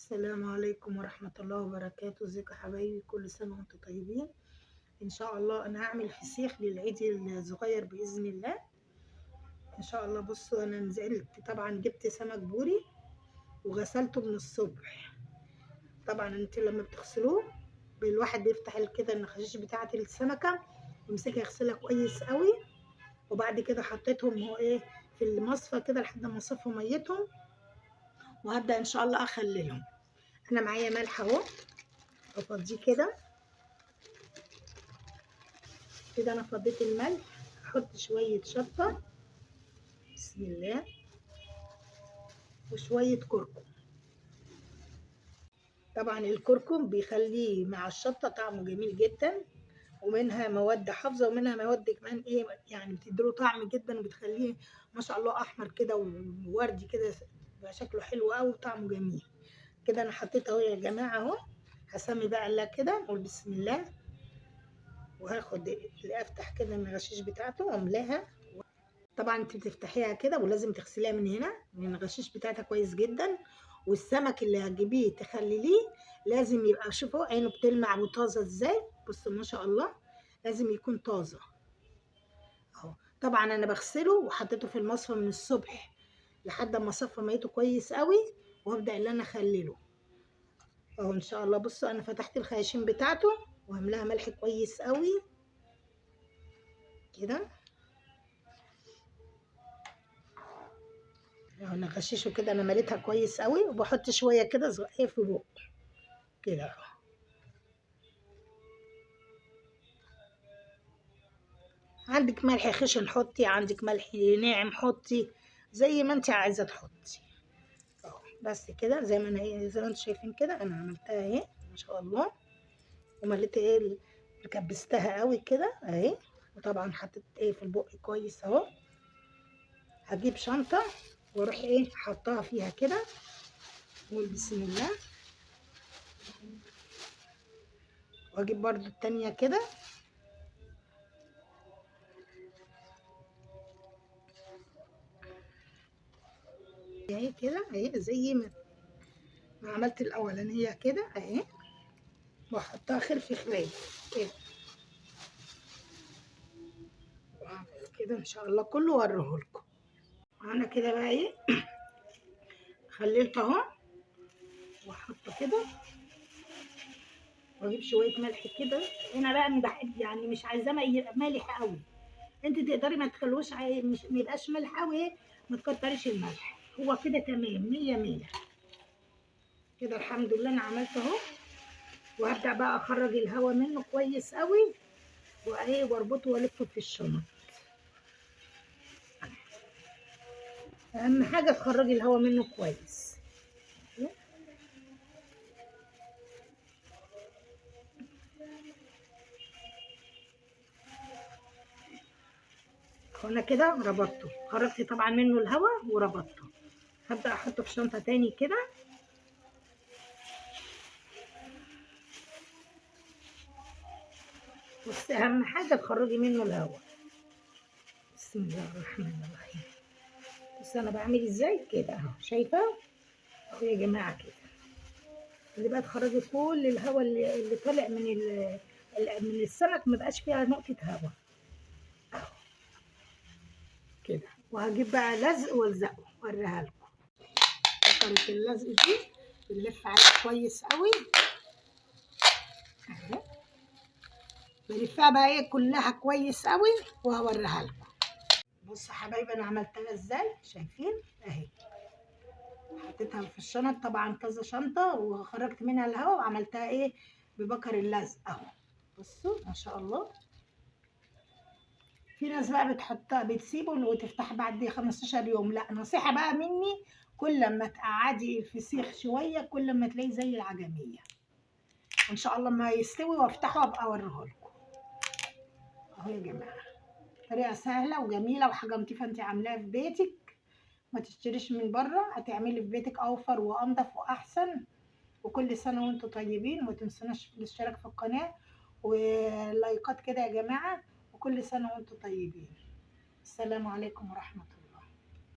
السلام عليكم ورحمة الله وبركاته. ازيكم يا حبايبي؟ كل سنة وانتم طيبين. ان شاء الله انا هعمل فسيخ للعيد الصغير بإذن الله. ان شاء الله. بصوا انا نزلت طبعا جبت سمك بوري وغسلته من الصبح. طبعا انت لما بتغسلوه الواحد بيفتح كده النخاشيش بتاعة السمكة ويمسكها يغسلها كويس قوي، وبعد كده حطيتهم هو ايه في المصفى كده لحد ما صفوا ميتهم، وهبدأ ان شاء الله اخللهم. انا معايا ملح اهو، افضيه كده كده. انا فضيت الملح، احط شوية شطه، بسم الله، وشوية كركم. طبعا الكركم بيخليه مع الشطه طعمه جميل جدا، ومنها مواد حافظه ومنها مواد كمان ايه يعني بتديله طعم جدا، وبتخليه ما شاء الله احمر كده ووردي كده، بقى شكله حلو قوي وطعمه جميل كده. انا حطيت اهو يا جماعة اهو. هسمي بقى الله كده، نقول بسم الله، وهاخد اللي افتح كده من الغشيش بتاعته واملاها. طبعا انت بتفتحيها كده ولازم تغسليها من هنا من الغشيش بتاعتها كويس جدا. والسمك اللي هتجيبيه تخلليه لازم يبقى، شوفوا عينه بتلمع وطازه ازاي، بصوا ما شاء الله، لازم يكون طازة اهو. طبعا انا بغسله وحطيته في المصفى من الصبح لحد ما صفى ميته كويس قوي، وابدا اللي انا اخلله اهو ان شاء الله. بصوا انا فتحت الخياشيم بتاعته وهملاها ملح كويس قوي كده اهو. انا غششه كده، انا مليتها كويس قوي، وبحط شوية كده صغير في بق كده اهو. عندك ملح خشن حطي، عندك ملح ناعم حطي، زي ما انت عايزه تحطي اهو. بس كده زي ما انا زي ما انتم شايفين كده انا عملتها اهي ما شاء الله، ومليت ايه كبستها قوي كده اهي. وطبعا حطيت ايه في البق كويس اهو. هجيب شنطه واروح ايه حطها فيها كده، نقول بسم الله، واجيب برضو التانية كده. اهي كده اهي زي ما عملت الاولانية كده اهي، واحطها خلف خلاف كده، واعمل كده ان شاء الله كله واوريهولكم. انا كده بقى ايه خليته اهو، واحطه كده، واجيب شوية ملح كده. هنا بقى بحب يعني مش عايزاه مالح قوي، انت تقدري ما تخلوش مش ما يبقاش مالح قوي، ما تكتريش الملح، هو كده تمام مية مية كده الحمد لله. انا عملت اهو، وهبدأ بقى اخرج الهواء منه كويس قوي، وايه واربطه والفه في الشنط. اهم حاجة تخرجي الهواء منه كويس. انا كده ربطته، خرجت طبعا منه الهواء وربطته. هبدأ احطه في شنطه تاني كده. بس اهم حاجة تخرجي منه الهواء. بسم الله الرحمن الرحيم. بس انا بعمل ازاي كده اهو، شايفه اهو يا جماعة كده. اللي بقى تخرجي كل الهواء اللي طالع من السمك، ما بقاش فيها نقطة هواء اهو كده. وهجيب بقى لزق والزقه واوريها لكم. طريقه اللزق دي بنلف عليها كويس قوي اهي، بلفها بقى ايه كلها كويس قوي وهوريها لكم. بصوا حبايبي انا عملتها ازاي، شايفين اهي. حطيتها في الشنط طبعا كذا شنطه، وخرجت منها الهواء وعملتها ايه ببكر اللزق اهو. بصوا ما شاء الله. في ناس بقى بتحطها بتسيبه وتفتح بعد 15 يوم. لا، نصيحة بقى مني، كل ما تقعدي الفسيخ شوية كل ما تلاقيه زي العجميه. ان شاء الله ما يستوي وافتحه ابقى اوريه لكم اهو يا جماعة. طريقه سهلة وجميلة وحاجه لطيفة انت عاملاها في بيتك، ما تشتريش من بره، هتعملي في بيتك اوفر وانضف واحسن. وكل سنة وانتم طيبين، وما تنسوناش في الاشتراك في القناة ولايكات كده يا جماعة. وكل سنة وانتم طيبين. السلام عليكم ورحمة الله.